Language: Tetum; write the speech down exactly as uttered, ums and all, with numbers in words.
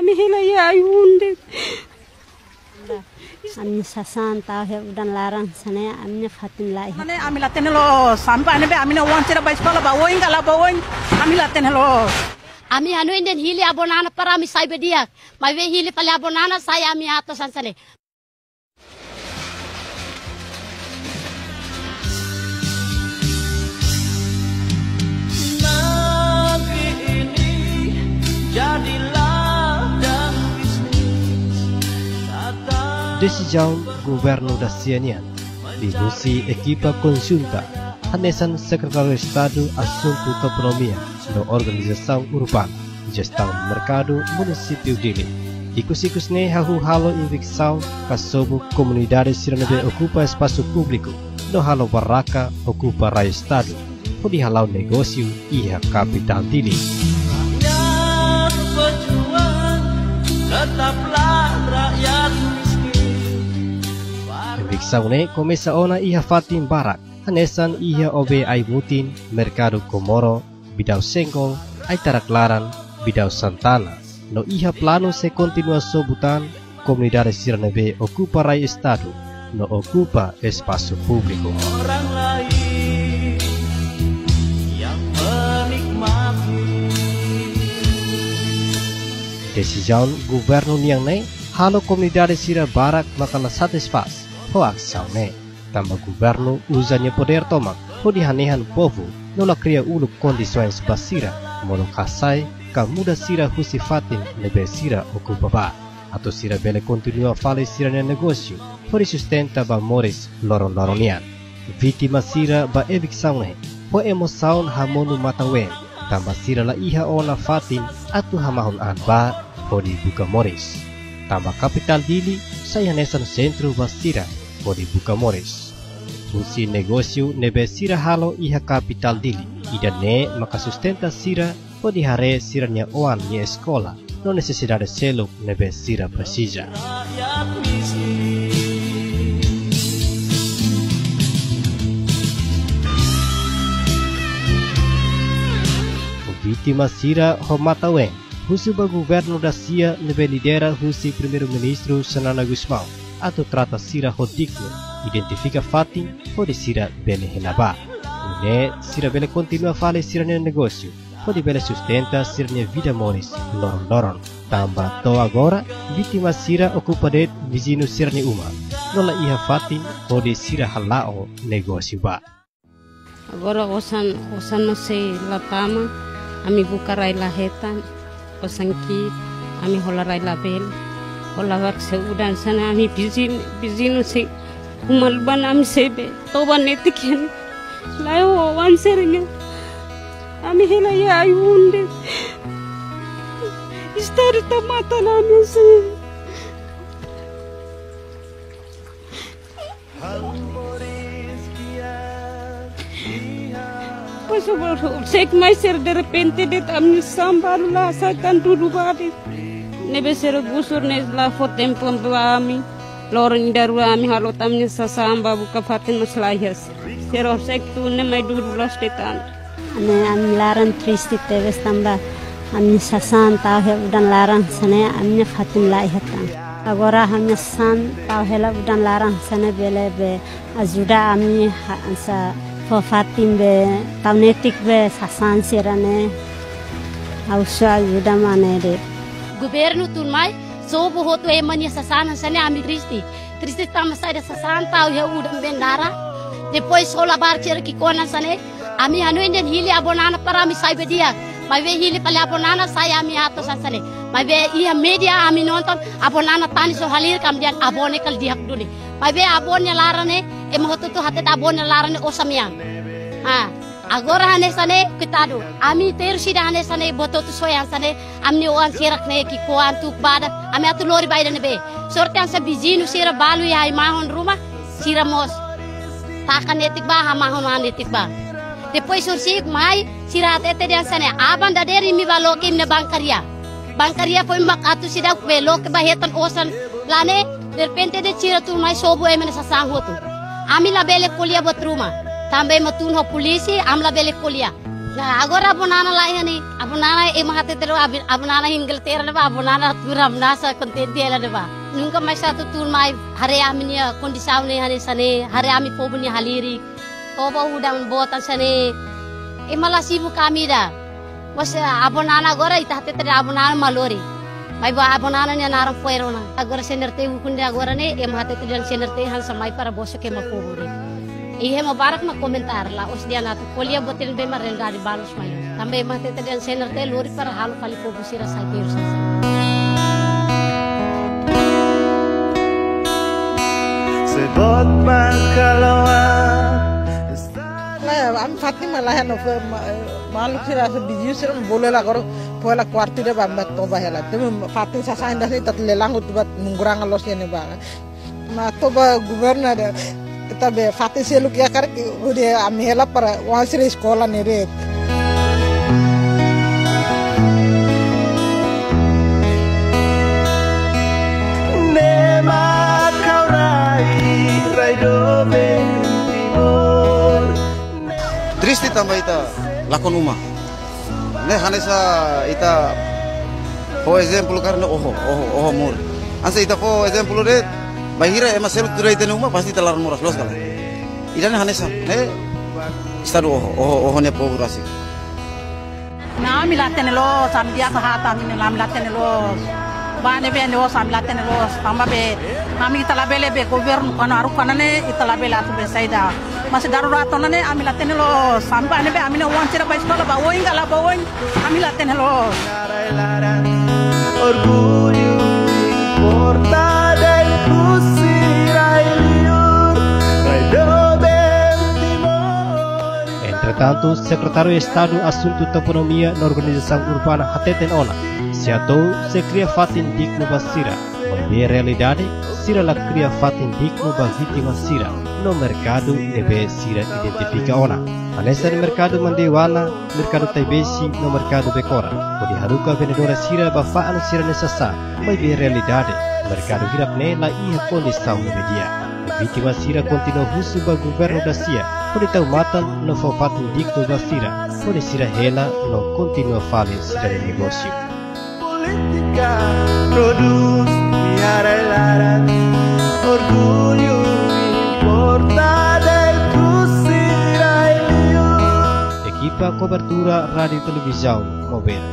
Ami hela iha ai-hun de'it. Ami sasán tau iha udan laran hanesan ne'e, ami-nia fatin la iha. Ne'e ami la hatene loos, ami ba ne'ebé ami-nia oan sira ba eskola, ba oin ka la ba oin, ami la hatene loos. Ami hanoin dehan hili avó Nana para ami sai ba di'ak. Maibé hili fali avó Nana sai ami atas hanesan ne'e. Nanti ini jadi ladang bisnis. Desizaun Governu dasia nian, liuhusi ekipa konjunta, hanesan Sekretáriu Estadu Asuntu Toponímia no Organizasaun Urbana, Jestaun Merkadu, Munisípiu Dili, ikus-ikus ne'e hahú halo eviksaun ka sobu komunidade sira ne'ebé okupa espasu públiku no halo barraka, okupa rai Estadu, hodi hala'o negósiu iha kapitál Dili. Rakyat pejuang, tetaplah rakyat miskin. Eviksaun ne'e komesa ona iha fatin barak, hanesan iha O B Ai-mutin, Merkadu Komoro, Bidau Senggol, Aitarak Laran, Bidau Santana, no iha planu sei kontinua sobu tan komunidade sira ne'ebé okupa rai Estadu no okupa espasu públiku. Orang lain yang menikmati. Desizaun Governu nian ne'e halo komunidade sira barak maka la satisfás ho asaun ne'e. Tanba Governu uza nia podér tomak hodi hanehan povu no la kria uluk kondisoens ba sira molok hasai ka muda sira husi fatin ne'ebé sira okupa ba, atu sira bele kontinua fali sira-nia negósiu hodi sustenta ba moris loron-loron nian. Vítima sira ba eviksaun ne'e ho emosaun hamonu matan-ween, tanba sira la iha ona fatin atu hamahon an ba hodi buka moris. Tanba kapitál Dili sai hanesan sentru ba sira hodi buka moris. Husi negósiu ne'ebé sira halo iha kapitál Dili, ida-ne'e maka sustenta sira hodi haree sira-nia oan nia eskola no nesesidade seluk ne'ebé sira presiza. Vítima sira ho matan-ween husu ba Governu dasia ne'ebé lidera husi Primeiru-Ministru Xanana Gusmão atu trata sira ho dignu, identifika fatin hodi sira bele hela ba. Nune'e sira bele kontinua fali sira-nia negósiu hodi bele sustenta sira-nia vida moris loron-loron. Tanba to'o agora vítima sira okupa de'it viziñu sira-nia uma, no la iha fatin hodi sira hala'o negósiu ba. Agora osan, osan mós sei la tama, ami buka rai la hetan, osan ki'ik, ami hola rai la bele, hola barak sei udan hanesan ne'e, ami viziñu, viziñu sei uma lubun, ami sei bee toba netik iha-ne'e, laiha oan sira-nia. Ami hela iha ai-hun de'it. Estadu atu matan ami hanesan ne'e. Pois, horiseik mai sira derrepente de'it ami-nia sasán balu la sai tan dudu ba de'it. Ne'ebé sira gusur ne'e la fó tempu ba ami. Loron ida rua ami halo tan ami-nia sasán ba buka fatin mós la iha. Sira horiseik tun ne'e mai dudu loos de'it tan. Ne'e ami laran triste tebes tanba ami-nia sasán tau iha udan laran hanesan ne'e, ami-nia fatin la iha tan. Agora ami-nia sasán tau hela udan laran hanesan ne'e bele bee ajuda ami ha-, hanesan fó fatin bee tau netik bee sasán sira-ne'e. Ha'u husu ajuda mak ne'e de'it. Governu tun mai, sobu hotu ema nia sasán hanesan ne'e ami triste. Triste tanba saida sasán tau iha udan bee dara. Depois hola barak sira ki'ik ona hanesan ne'e. Ami hanoin dehan hili avó Nana para ami sai ba di'ak. Maibé hili fali avó Nana sai ami atas hanesan ne'e. Maibé iha média ami nonton avó Nana tanis ho halir kam dehan avó ne'e kala di'ak duni. Maibé avó nia laran ne'e, ema hotu-hotu hatete avó nia laran ne'e osan mean. Ah, agora hanesan ne'e, koitadu. Ami terus ida hanesan ne'e, buat hotu soe hanesan ne'e. Ami-nia oan sira-ne'e ki'ik ona tuku badak, ami atu lori ba ida ne'ebé. Sorte hanesan viziñu sira balu iha ai-mahon ruma, sira mós taka netik ba, hamahon an netik ba. Depois horiseik mai, sira hatete dehan hanesan ne'e, aban dadeer imi bá loke imi-nia bankaria. Bankaria foin mak atu seidauk bee loke ba hetan osan la ne'e, derrepente de'it sira tun mai sobu ema nia sasán hotu. Ami labele ko'alia buat ruma. Tanba ema tun ho polísia, ami labele ko'alia. Nah, agora Avó Nana laiha ne'e, Avó Nana ema hatete dehan Avó, Avó Nana Inglaterra de'it ba, Avó Nana tuur hamnasa kontente hela de'it ba. Nunka mais atu tuur mai haree ami-nia kondisaun ne'e hanesan ne'e, haree ami povu nia halirik. Toba udan botan hanesan ne'e. Ema la sibuk ami ida. Mas, eh, Avó Nana agora ita hatete dehan Avó Nana mak lori. Maibé Avó Nana nia naran fo'er ona. Agora C N R T ukun dehan agora ne'e, ema hatete dehan C N R T hanesan mai para bosok ema povu de'it. Iha ema barak mak komentar la'ós dehan atu ko'alia buat ne'ebé mak realidade balu mai. Tanba ema hatete dehan C N R T lori para halo fali povu sira sai terus. Sebot mangkalawa. Lae, ami fatin mak laiha no fe ma-, maluk sira asa bijiu sira bolu hela agora fó hela kuartu de'it ba ami bá toba hela. Temi fatin sasán ida ita lelang hotu ba nungkurang loos iha ne'ebá. Mak toba governu de'it, ita be fatin seluk iha karik hodi ami hela para oan sira eskola ne'e de'it. Ne'e mak ha'u rai, rai doben Timor. Triste tanba ita lakon uma. Ne'e hanesan ita fó ezemplu karena oho, oho, oho mour. Hanesan ita fó ezemplu de'it, bainhira ema seluk tuur iha ita-nia uma, pasti ita laran moras loos ka lae. Ida-ne'e hanesan, ne'e estadu oho, oho, oho nia povu rasik. Nah, ami la hatene loos, ami di'ak ka haat ami ne'e la, ami la hatene loos. Ba ne'ebé ne'e loos, ami la hatene loos. Tanba be, ami ita labele be governu kana aru kana ne'e, ita labele atu be saida. Mas darurat ona ne'e ami la hatene loos. Ami ba ne'ebé ami-nia oan sira bá eskola bá oin ka la bá oin, ami la hatene loos. Orgullu importa del kusira iliur, rai doben Timor. Entretantu, Sekretáriu Estadu Asuntu Toponímia no Organizasaun Urbana hateten ona, se atu, sei kria fatin dignu ba sira. Maibé realidade, sira la kria fatin dignu ba vítima sira no merkadu ne'ebé sira identifika ona. Hanesan merkadu Mandioana, merkadu Taibesi no merkadu Bekora. Hodi haruka vendedora sira ba fa'an sira-nia sasán, maibé realidade, merkadu hirak ne'e la iha kondisaun ne'ebé di'ak. Vítima sira kontinua husu ba governu dasia, hodi tau matan no fó fatin dignu ba sira, hodi sira hela no kontinua fali sira-nia negósiu. Polítika produs iha rai laran, orgullu importa del kusira iliur. Ekipa kobertura Rádiu Televizaun Maubere.